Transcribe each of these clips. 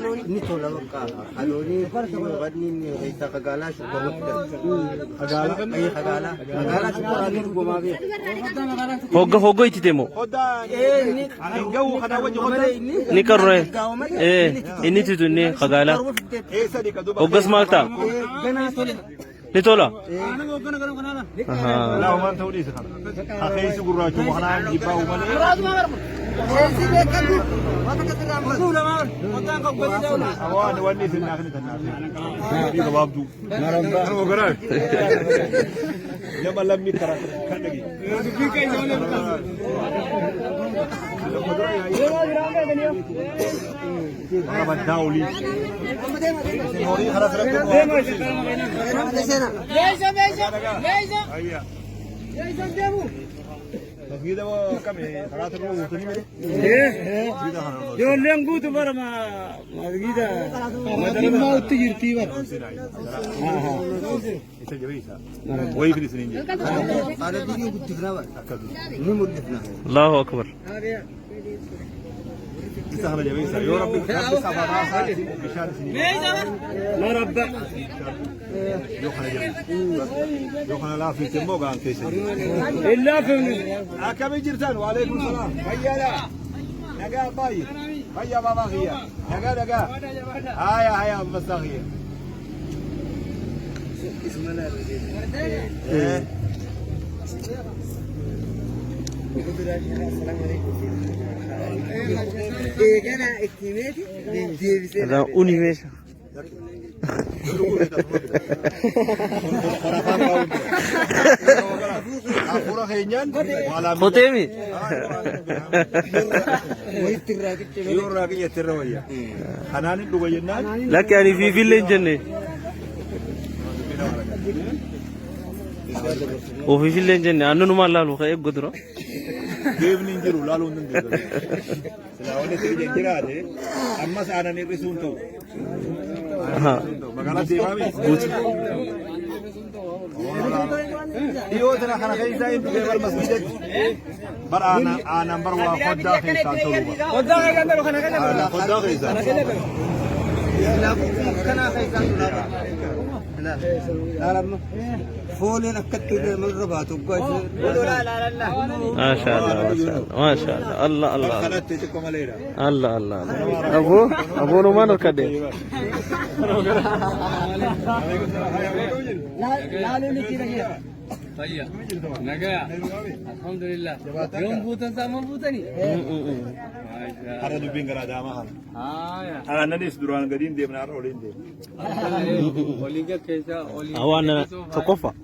Inni tola bakka haloonii wanni inni keessaa kagaalaa shukkaraa Kagaalaa. Kagaalaa kagaalaa shukkaraa ni dhugumaa beeku. Hogga hogga itti deemu. Hoddaa hin gahu kanaa wajji hoddaa. Ni qarree. Inni titu inni kagaalaa. Keessa dhiqa duuba. Hoggas maal ta'a? Ganaa tole. Ni tola. Ahaa. Laa homaan ta'uu dhiisa kana. Hakeessi gurraachuma kanaan jibbaa malee. Keessi beekadhu. Waan akka sirraa Waan wanni isin naaf ni tannaaf. Fi gabaabduu. Kanuma garaa. Nama lammii karaa kan dhagi. Nama baddaa olii. Isin horii karaa sirratti Ayya. Masgiida akkami karaa sirrii guutanii miti? Masgiida kana. Ijoolleen guutu bara masgiida dhimmaa utti jirtii bara. Isa jabeessa. Wayii fidi isiniin jedhe. Haala durii guddifnaa bara. Akkasuma. Ni mul'ifna. Allahu akbar. Isa kana jabeessa. Yoo rabbi rabbi sababaa isaatiin bishaan isinii Marabba. yoo kana jabeessa. Yoo kana laaffiste immoo gaan keessa jiru. Hin laafifne. Akkamii jirtan? Waalaikum salaam. Fayyaadha. Nagaa baay'ee. Fayyaa baabaa kiyya. Nagaa nagaa. Haya haya ambassaa kiyya. Eeganaa itti himeeti deebisee. Adaan uni meesha. Hafuura keenyaan waa Koteemi. Wayitti irraa qicce Yoo irraa qiyyatte irra wayya. Kanaan hin dhuga jennaan. Lakki ani fiifillee hin jenne. Ofiifillee hin jenne aannanumaan laalu ka'ee godura. Deemni hin jiru laaluu hin dandeessu. Silaa wanni itti ija jiraate ammas aanan hir'isuu hin ta'u. Magaalaa deemaa miti. Guutu. Dhiyoo tana kana keessaa hin dhufee bar masgiidatti. Bar aanan aanan bar waa foddaa keessaan tolu. Hoddaa kan danda'u kana kan Aanan foddaa keessaan. Kanaa keessaan tulaa. Laalamma. Fooleen akkatti irra baatu. Maasha Allah, maasha Allah, maasha Allah, Allah Allah. Kanatti xiqqoo maleera. Allah Allah Allah. Aboo aboo numaan harkadhe. Laaluun itti dhagee. Fayya. Nagaa. Alhamdulillah. Yoom buutan isaa buutanii? Har'a dubbiin garaa daamaa kana. Haaya. Aannanis duraan gadiin deemna har'a oliin deemna. Olii gaggeessaa olii. Awaan tokkoffaa.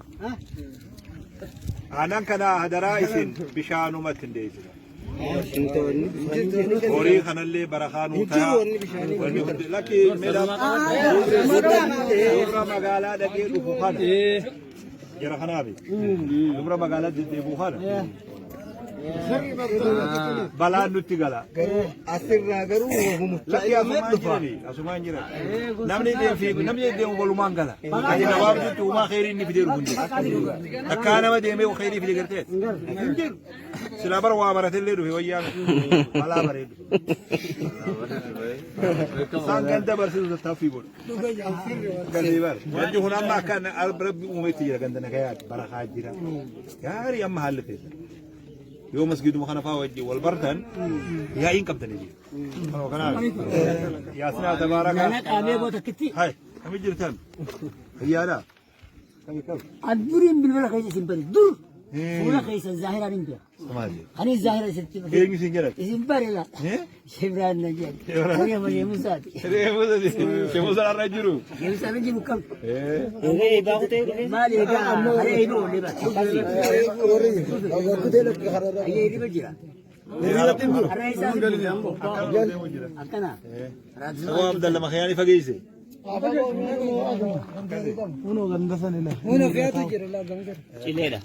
Aannan kana hadaraa isin bishaanumatti hin deessina. Horii kanallee barakaa nuu ta'a. Wanni hundi lakki meedhaa dubra magaalaa dhaqee dhufu kana. Jara kanaafi. Dubra magaalaa deddeebi'u kana. Balaan nutti gala. Garuu asirraa garuu humna Lakki asumaan jirani asumaan jiran. Namni deemu namni deemu walumaan gala. Ani gabaabdutti uumaa kheyrii inni fidee dhufu hin jiru. Takkaa nama deemee kheyrii fide gartee hin jiru. Silaa bara waa baratellee dhufe wayyaa balaa bareedu. Isaan ganda barsiisu tattaaffii godhu. Gandii bara. Gandi kun amma akka rabbi uumetti jira ganda nagayaa barakaa jira. Gaarii amma haalli keessa. Yoo masgiiduma kana fa'aa wajjin wal bartan yaa'iin qabdanii jiru. Kanuma kanaaf. Yaasinaa tabaaraka. Nana qaamee boo takkitti. Hai, kami jirtan? Fayyaadha. Kami kami. An duriin bilbila keessa isin bari dur fuula keessa zaahiraan hin beeku. Maali? Ani zaahira isinitti dhufe. Eenyu isin jedhate? Isin bare la. Eh? Shibraan na jedhe. Shibraan. Ani amma Yemusaati. Shemusa irra jiru. Yemusaan hin jiru kam. Eh. Maali egaa haree hin oolle bara. Ayyee hirriba jira. Haree isaa hin jiru ammoo. Akkana. Sababa Abdalla Makayaanii fageesse. Cileedha.